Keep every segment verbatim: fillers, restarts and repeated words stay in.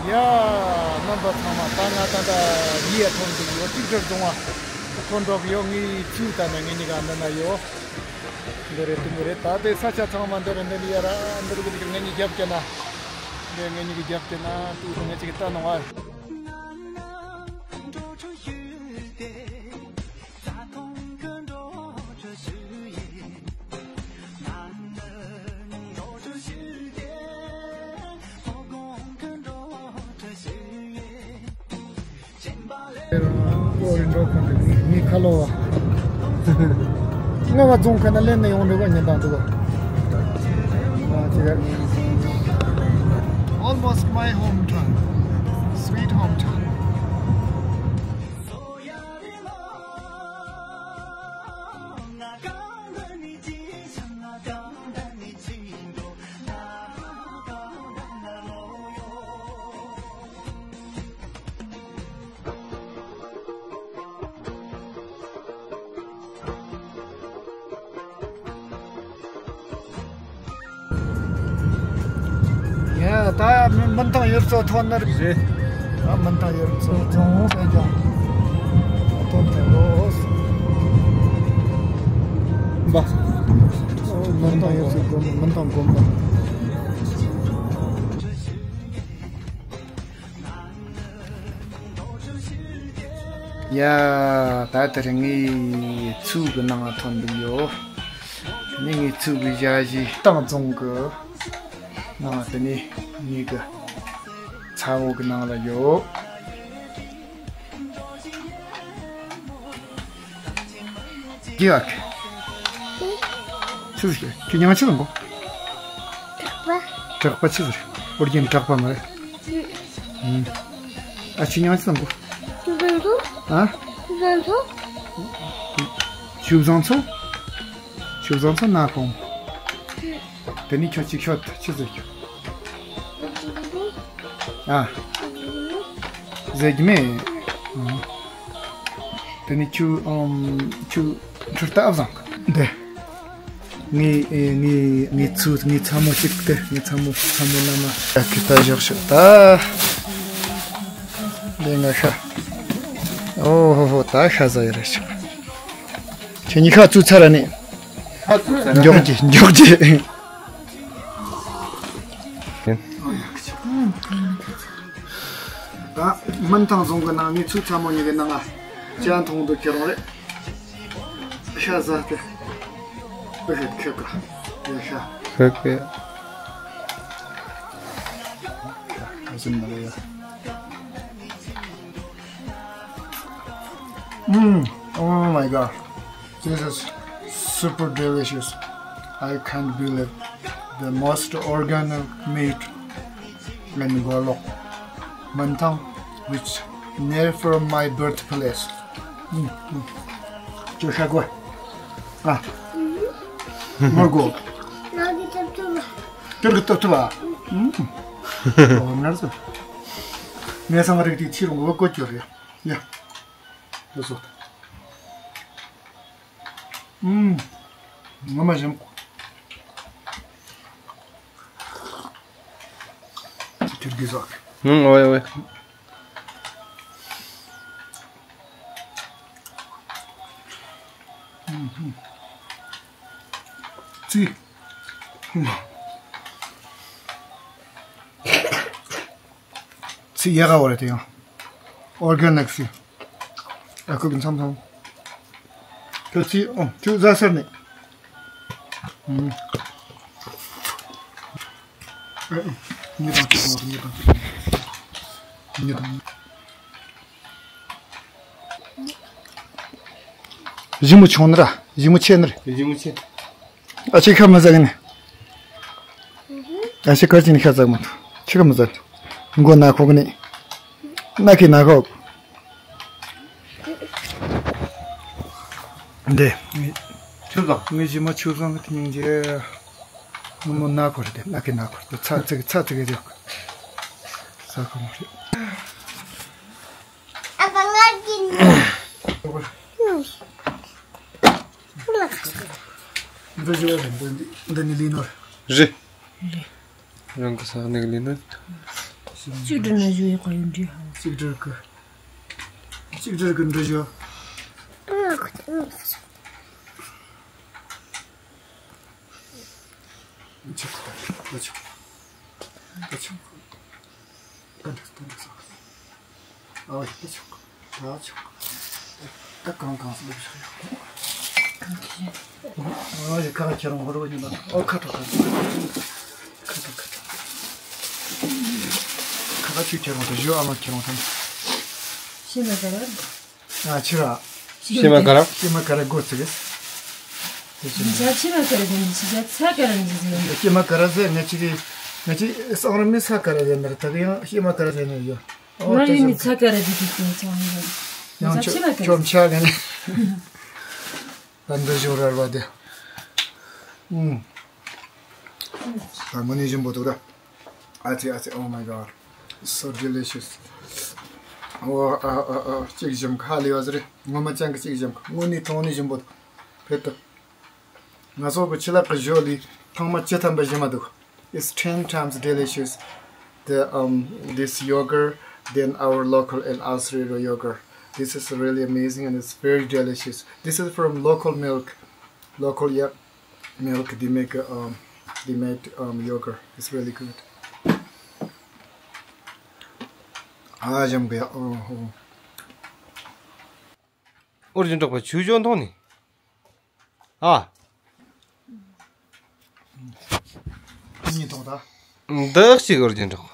ཡ། རྣམ་པ་ཚང་མ། ད་ང་ད་ལྟ་ཡིའུ་ཐོན་འདུག་ཡོད། ཏིག་ཏྲར་རྫོང་བ་ཐོན་འགྲོ་གི་ཡོད། ངའི་ཚུལ་ད་ནི་ངེད་གཉིས་ཀ་འདི་ན་ཡོད། འདི་རེད། དེ་མོ་རེད། ད་དེ་ས་ཆ་ཚང་མ་འདི་རེད། འདི་ནི་ཡ་ར་འདི་རུ་གི་ངེད་གཉིས་རྒྱབ་ཀྱི་ན། འདི་ངེད་གཉིས་ཀྱི་རྒྱབ་ཀྱི་ན་ཏུ་ངེད་ཅིག་ལྟ་ནོ་ཨ། ཨོ་རི་འགྲོ་གི་འདུག་མི་ཁ་ལོ་བ། རྔ་བ་རྫོང་ཁ་ན་ལེན་ནས་ཡོང་འདུག་ག་ཉིན་དང་འདུག་ག་ཨ་ཅི་ག Almost my hometown, sweet hometown. ཡ། ད་མི་མིན་ཐང་ཡུལ་ཚོ་ཐོན་ནི་རེད། རེད། ད་མིན་ཐང་ཡུལ་ཚོ་རྫོང་ཧོ་པེ་ཀྱང་ཐོན་ཐལ་ལོ། ཨོ། མིན་ཐང་ཡུལ་ཚོ་དགོན་པ། མིན་ཐང་དགོན་པ། ཡ། ད་དེ་རིང་ངའི་ཚུལ་གི་ནང་ཐོན་འདུག་ཡོད། ནི་ངའི་ཚུལ་གི་ཞ་ཡི་ཏང་རྫོང་གི་ནང་། དེ་ནི་ངའི་གི་ཚ་བོ་གི་ནང་ལ་ཡོད། རྒྱག་ཆི་ཟིག་ཁྱོད་ཉང་ཆི་ལ་འགོ། དྲེག་པ། དྲེག་པ་ཆི་ཟིག་ཨོ་རྒྱན་དྲེག་པ་མ་རེད། ཨ་ཆི་ཉང་ཆི་ལ་འགོ། ཆུ་བཟང་ཚོ། ཨ། ཆུ་བཟང་ཚོ། ཆུ་བཟང་ཚོ། ཆུ་བཟང་ཚོ་ན་ཁོང་། དེ་ནི་ཁྱོད་ཅིག་ཤོད་ཆི་ཟིག་ཨ། ཟེར་གི་མེད། དེ་ནི་ཁྱོད་ཨམ་ཁྱོད་ཁྲུར་ལྟ་ཨབ་བཟང་གི་འདི། ངའི་ཨེ་ངའི་ངའི་ཚུ་ངའི་ཚ་མོ་ཞིག་སྟེ། ངའི་ཚ་མོ་ཚ་མོ་ན་མ་ཡ་ཁི་ད་བཞག་ཤོག་ད། ལས་ང་ཤ། ཨོ་ཧོ་ཧོ། ད་ཤ་ཟ་ཡི་རེད་ཤག་ཁྱེད་གཉིས་ཁ་བཙུགས་ཚར་ར་ནི། མགྱོགས་ཀྱི་མགྱོགས་ཀྱི། ད་མིན་ཐང་རྫོང་གི་ནང་ངའི་ཚུ་ཚ་མོ་གཉིས་ཀྱི་ནང་ང་ཅང་མཐོང་དུ་ཁྱེད་རང་རེད། ཤ་ཟ་སྟེ། ཨེ་ཤ་ཁེ་ཀ་ཡ་ཤ་ཁེ་ཀ་ཡ། ཨ་ཟིན་མ་རེད་ཡ། ཨུམ། Oh my God. This is super delicious. I can't believe the most organic meat in Golok, Mantang, which near from my birthplace. ཨུམ། ཅོ་ཤ་གོ། ཨ། མོར་གོ། ཀྱོར་གི་ཏོ་ཏོ་ལ། ཨུམ། ཨོ་ངར་ཟོ། ངས་སང་རིག་དེ་ཕྱི་རུ་ངོ་བོ་བཀོད་ཀྱོར་རེད། ཡ། ལོ་སོ། ཨུམ། ངོ་མ་ཞིམ། ཅིག་གི་ཟོ། ཨུམ། ཨོའི་ཨོའི། ཙི། ཚི་ཡ་ག་བ་རེད་དེ་ཡང་། ཨོར་ག་ནིག་ཚི། ཨ་ཁུ་གི་མཚམས་མཚམས། ཁྱོད་ཚི་ཨོ་ཁྱོད་ཟ་སར་ནི། ཨུམ། ཨེ་ཨེ། ཉེ་དང་ཅིག་ཉེ་དང་ཅིག་ཉེ་དང་། ཞི་མོ་ཆུང་ནི་ར། ཞི་མོ་ཆེ་ནི་ར། ཞི་མོ་ཆེ། ཨ་ཅེ་ཁ་མི་ཟ་གི་ནི། ཨ་ཅེ་ཁ་ཅིག་ནི་ཁ་ཟ་མ་ཐུབ། ཆི་ཁ་མི་ཟ། མགོ་ན་ཁོག་ནི། ན་ཁི་ན་ཁོག་འདི། ཆུ་བཟང་། ངའི་ཞི་མོ་ཆུ་བཟང་གི་དེ་སྙིང་རྗེ། ངོ་མོ་ན་ཁོ་རེད་དེ། ན་ཁི་ན་ཁོ་རེད་དེ། ཚ་ཚིག་ཚ་ཚིག་རེད། ས་ཁོ་མོ་རེད། ཨ་ཕ་ང་གིན། འདི་ཞུ་བ་རེད། འདི་འདི་ནི་ལི་ནོར། རེད། རང་གི་ས་གནས་ལི་ནོར། གཅིག་སྒྲིལ་ན་ཞུ་ཡི་ག་ཡོད་འདྲི་ཧང་། གཅིག་སྒྲིལ་གི་གཅིག་སྒྲིལ་གི་འདྲི་ཞུ། ཆོག་ད་ཆོག་ད་ཆོག་ད་ཆོག་ད་ཆོག་ཨ་ད་ཆོག་ད་ཆོག་ད་གང་གང་སླེབས་ཤག་ཡོད། ཨ་ཡ་ཁ་ཁྱེར་འོང་ཧོར་བ་ཉི་མ། ཨོ་ཁ་ཐོག་ཁ་ཐོག་ཁ་ཐོག་ཁ་ཐོག་ཁ་ཁ་ཆུ་ཁྱེར་འོང་དང་ཞུ། ཨ་མ་ཁྱེར་འོང་དང་། ཤི་མ་ག་ར། ཨ་ཕྱི་ར། ཤི་མ་ག་ར། ཤི་མ་ག་ར་སྒོ་ཚིགས། ཤི་མ་ག་ར་གོ་ནི་ཤི་ཤ་ཚ་ག་ར་ནི་ཟེར། ཤི་མ་ག་ར་ཟེར་ང་ཅི་གི་ང་ཅི་སང་ར་མི་ས་ག་ར་ཟེར་མེར་ད་གི་ཡང་ཤི་མ་ག་ར་ཟེར་ནི་ཡོད། ང་ཡིན་ནི་ཚ་ག་ར་ཟེར་གི་ཡང་ཤི་མ་ག་ར། ཁྱོད་ཆ་ག་ནི། ད་འདི་ཞོར་ར་བ་དེ། ཨུམ། ད་མོ་ནི་ཞིམ་པོ་འདུག་ར། ཨ་ཙི་ཨ་ཙི། Oh my God, so delicious. ཨོ་ཨ་ཨ་ཨ། གཅིག་ཞིམ་ཁ་ལི་བ་ཟེར། ངོ་མ་ཅང་གི་གཅིག་ཞིམ་ཁ། དངོས་གནས་དྲང་གནས་ཞིམ་པོ་འདུག་ཕེབས་ཐུབ། ང་ཚོ་གི་ཕྱི་ལག་གི་ཞོ་ལི་ཐང་མ་བཅུ་ཐམ་པ་ཞིམ་མ་འདུག It's ten times delicious, the, um, this yogurt than our local El Asrero yogurt. This is really amazing and it's very delicious. This is from local milk, local, yep, milk. They make, uh, um, they made, um, yogurt. It's really good. ཨ་ཞིམ་གི་ཡ། ཨོ་ཧོ། ཨོ་རྒྱན་གྲོགས་པོ་ཆུ་ཞོ་འཐུང་ནི། ཨ། གཉིས་ཐོག་ད། འདག་ཅིག་ཨོ་རྒྱན་གྲོགས།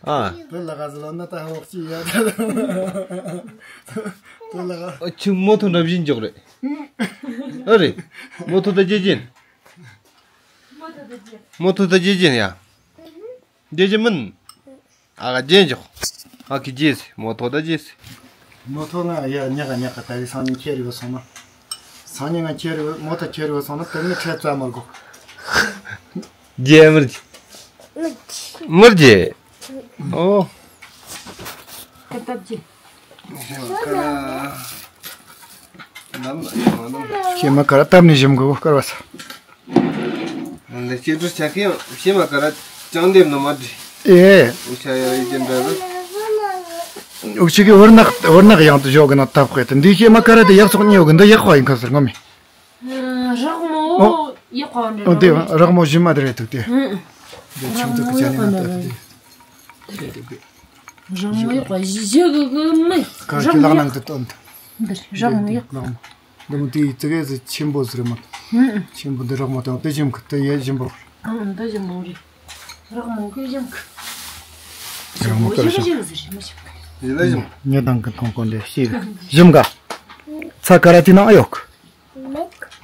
ཨ། བོད་ལ་ག་ཟི་ལོ་ན་ད་ཧོག་ཅི་ཡ་ད། བོད་ལ་ག་ཨ་ཆུ་མོ་ཐོ་འདྲ་བཞིན་འཇོག་རེད། ཨ་རེད། མོ་ཐོ་ད་རྒྱས་ཅན། མོ་ཐོ་ད་རྒྱས་ཅན་ཡ། རྒྱས་ཅན་མིན། ཨ་ག་རྒྱས་འཇོག་ཨ་ཁི་རྒྱས་སི་མོ་ཐོ་ད་རྒྱས་སི། མོ་ཐོ་ང་ཡ་ཉག་ག་ཉག་ག་ད་གི་སང་ཉིན་ཁྱེར་ཡོད་སོང་ན། སང་ཉིན་ང་ཁྱེར་ཡོད་མོ་ཐོ་ཁྱེར་ཡོད་སོང་ན་དེ་ནི་ཁྲལ་རྩ་མ་དགོས། རྒྱས་མིར་རྒྱས། མིར་རྒྱས། ཨོ། ཀ་ཏབ་ཅི། ཤེས་མ་ག་ར་བཏབ་ནས་ཞིམ་དགོས་སྐར་བ་ས། འདི་སྐྱེ་འགྲོ་ཆ་ཁའི་ཤེས་མ་ག་ར་ཅང་འདེབས་ནི་མ་འདྲི། ཨེ། འུ་ཆ་ཡ་ཡི་ཅན་འདྲ་རུ། འུ་ཆ་གི་བར་ནག་བར་ནག་ཡང་དུ་ཞོག་གི་ན་བཏབ་དགོས་ཏེ་འདི་ཤེས་མ་ག་ར་དེ་ཡག་སོག་ཉོ་གི་འདི་ཡག་པ་ཡིན་ཁ་ཟེར་ངོ་མི། རག་མོ་ཡག་པ་འདྲ་འོ་དེ་རག་མོ་ཞིམ་མ་དེ་རེད་འདུག་དེ། ཨུ། འདི་ཆུང་དུ་གི་ཅ་ནི་ན་ད་དེ། རང་མོ་ཡག་པ་ཞི་ཞི་གི་གི་མི། ག་ཁྱི་ལག་ནང་དུ་བཏོན་ཐལ། འདིར་རག་མོ་ཡག་ལག་མོ། འདི་མོ་དེའི་ཙི་གེ་ཟི་ཆེན་པོ་ཟེར་མ། ཧུམ། ཆེན་པོ་འདི་རག་མོ་དང་དེ་ཞིམ་གི་དེ་ཡེ་ཞིམ་པོ། ཨང་འདི་ཞིམ་པོ་རེད། རག་མོ་གི་ཞིམ་གི། རག་མོ་གི་ཞིམ། ཞིམ་ཟེར་ཞིམ་ཞིམ། ཡིན་ལ་ཞིམ། ཉེ་དང་གི་མཐོང་གོ་འདི་ཤེས་གི་ཞིམ་ག་ཚ་ག་ར་དེ་ནང་ཨ་ཡོག་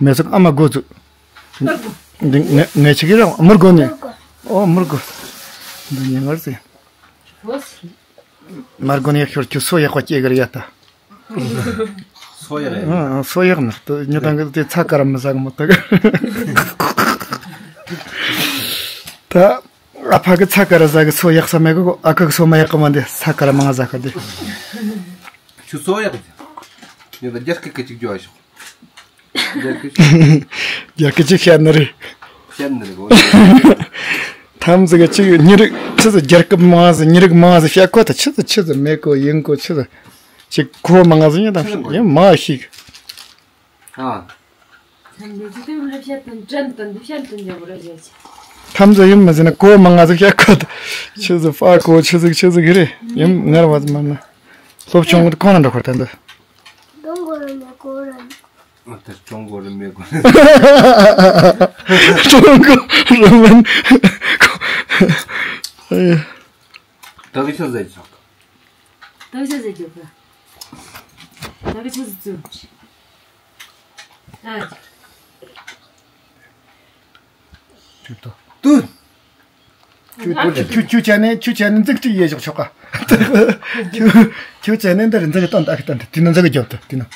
མེ་སོག་ཨ་མ་དགོ་ཚུ། འདི་ངས་ངས་ཆི་གི་རང་མུར་གོ་ནི། ཨོ་མུར་གོ། འདི་ཉེ་ངར་ཟེ། མར་གོ་ནི་ཤོར་ཁྱོད་སོ་ཡག་པ་སྐྱེ་གི་རེད་ཡ་ད། སོ་ཡག་རེད། ཨང་ཨང་སོ་ཡག་ནི་ཏུ་ཉི་དང་གི་དེ་ཚ་ཀ་ར་མི་ཟ་གི་མོ་ད་གི། ད་ཨ་ཕ་གི་ཚ་ཀ་ར་ཟ་གི་སོ་ཡག་ས་མེད་གི་གོ་ཨ་ཁུ་གི་སོ་མ་ཡག་གི་མ་འདི་ཚ་ཀ་ར་མང་ང་ཟ་གི་འདི། ཁྱོད་སོ་ཡག་གི་ཉི་ད་རྒྱ་སྐད་གི་ཅིག་འཇོག་ཤོག་རྒྱ་སྐད་ཅིག་རྒྱ་སྐད་ཅིག་བཤད་ནི་རེད། བཤད་ནི་རེད་གོ་ཐམས་ཅད་ཀྱི་ཅིག་ཉི་རིག་ཆི་ཟིག་རྒྱལ་ཁབ་མང་ཟིག་ཉི་རིག་མང་ཟིག་བཤད་གོ་ད་ཆི་ཟིག་ཆི་ཟིག་མེད་གོ་ཡིན་གོ་ཆི་ཟིག་ཅིག་གོ་མང་ཟིག་ཉི་དང་ཡིན་མང་ཞིག་ཨ། ཐམས་ཅད་ཡིན་མི་ཟིན་ན་གོ་མང་ཟིག་བཤད་གོ་ད་ཆི་ཟིག་ཕ་གོ་ཆི་ཟིག་ཆི་ཟིག་རེད་ཡིན་ངར་བ་ཟིག་མ་ན་སློབ་ཆུང་གི་གོ་ན་འགྲོ་གོ་ད་འདི། ཨ་ད་ཀྲུང་གོ་རིན་མེད་གོ། ཀྲུང་གོ་རིན་མེད་གོ། ད་གི་ཆི་ཟེར་ཆོག་ད་གི་ཆི་ཟེར་ཆོག་ད་གི་ཆི་ཟེར་ཆོག་ཨ། ཏུ། ཁྱོད་ཁྱོད་ཁྱོད་ཅག་ནས་ཁྱོད་ཅག་ནས་འཛུགས་སྐྲུན་ཡེ་ཞོག་ཆོག་ག་ཁྱོད་ཁྱོད་ཅག་ནས་འདིར་འཛུགས་སྟོན་ད་གི་སྟོན་ད་དེ་ནས་འཛུགས་རྒྱབ་ད་དེ་ནས་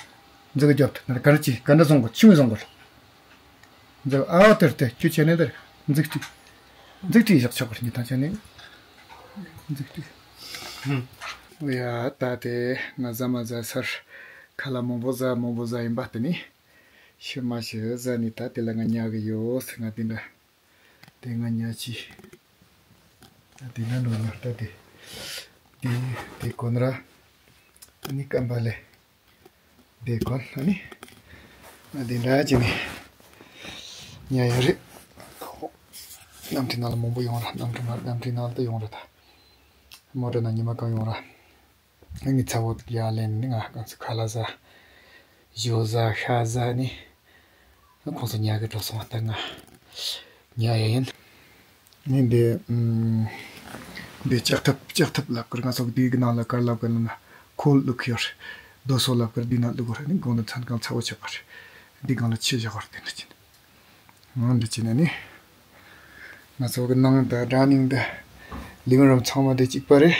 འཛུགས་རྒྱབ་ད་ནར་གར་ཅི་ག་འདྲ་བཟུང་གོ་ཆུང་བཟུང་གོ་འཛུགས་ཨ་དེར་དེ་ཁྱོད་ཅག་ནས་འདིར་འཛུགས་སྐྲུན་འཛུགས་སྐྲུན་ཡེ་ཞོག་ཆོག་ག་ཉི་ཐང་ཅག་ནས་འཛུགས་སྐྲུན། ཡ་ད་དེ་ང་ཟ་མ་ཟ་སར་ཁ་ལག་མང་པོ་ཟ་མང་པོ་ཟ་ཡིན་པ་དེ་ནི་ཤི་མ་ཤི་ཟ་ནི་ད་དེ་ལ་ང་ཉལ་གི་ཡོད་ཟེར་ང་དེ་འདྲ། དེ་ང་ཉལ་ཅི། ད་དེ་ན་ནོ་ཉོ་ད་དེ། དེ་དེ་གོན་ར། ཨ་ནི་སྐམ་པ་ལས། དེ་གོན་ཨ་ནི། ང་དེ་འདྲ་བྱས་ནས་ཉལ་ཡ་རེད། གནམ་གྲུའི་ནང་ལ་མང་པོ་ཡོང་ར། གནམ་གྲུ་མ་གནམ་གྲུའི་ནང་ལ་ད་ཡོང་ར་ད། མོ་ཊ་ནང་ཉི་མ་གང་ཡོང་ར། ངའི་ཚ་བོ་ཡར་ལེན་ནི་ང་གང་ཚེ་ཁ་ལག་ཟ། ཞོ་ཟ་ཤ་ཟ་ནི། ཁོང་ཚོ་ཉལ་གི་འགྲོ་སོང་བ་ལྟ་ང་ཉལ་ཡ་ཡིན། ངས་འདི་ཨམ། འདི་ལྕགས་ཐབ་ལྕགས་ཐབ་ལབ་ཀར་ང་ཚོ་འདི་གི་ནང་ལ་གར་ལབ་ཀར་ན་ཁོལ་བླུག་ཡོད་རེད། རྡོ་སོལ་ལབ་ཀར་འདི་ནང་བླུག་གོ་རེད། ནི་དགོང་དུ་མཚན་གང་ཚ་བོ་ཆགས་པ་རེད། འདི་སྒང་ལ་ཆུ་བཞག་གོ་རེད་དེ་འདྲ་ཅན། ང་འདི་ཅི་ན་ནི། ང་ཚོ་གི་ནང་དང་ཌའི་ནིང་དང་ལིབ་རུམ་ཚང་མ་འདི་གཅིག་པ་རེད།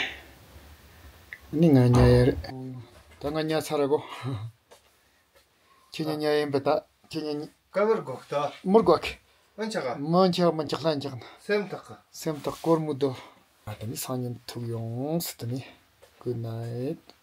ནི་ང་ཉལ་ཡ་རེད། ད་ང་ཉལ་ཚར་ར་གོ། ཁྱེད་ཉལ་ཉལ་ཡིན་པ་ད། ཁྱེད་ཉལ་ཉལ། ཀ་བར་གོ་ད། མུར་གོ་ཁེ། ཨན་ཆ་ག་མོན་ཆ་མོན་ཆ་ལྷན་ཆགས་ན། སེམས་ཐག་ག་སེམས་ཐག་སྐོར་མུ་དོ། ང་ད་ནི་སང་ཉིན་ཐུག་ཡོང་སི་ད་ནི། Good night.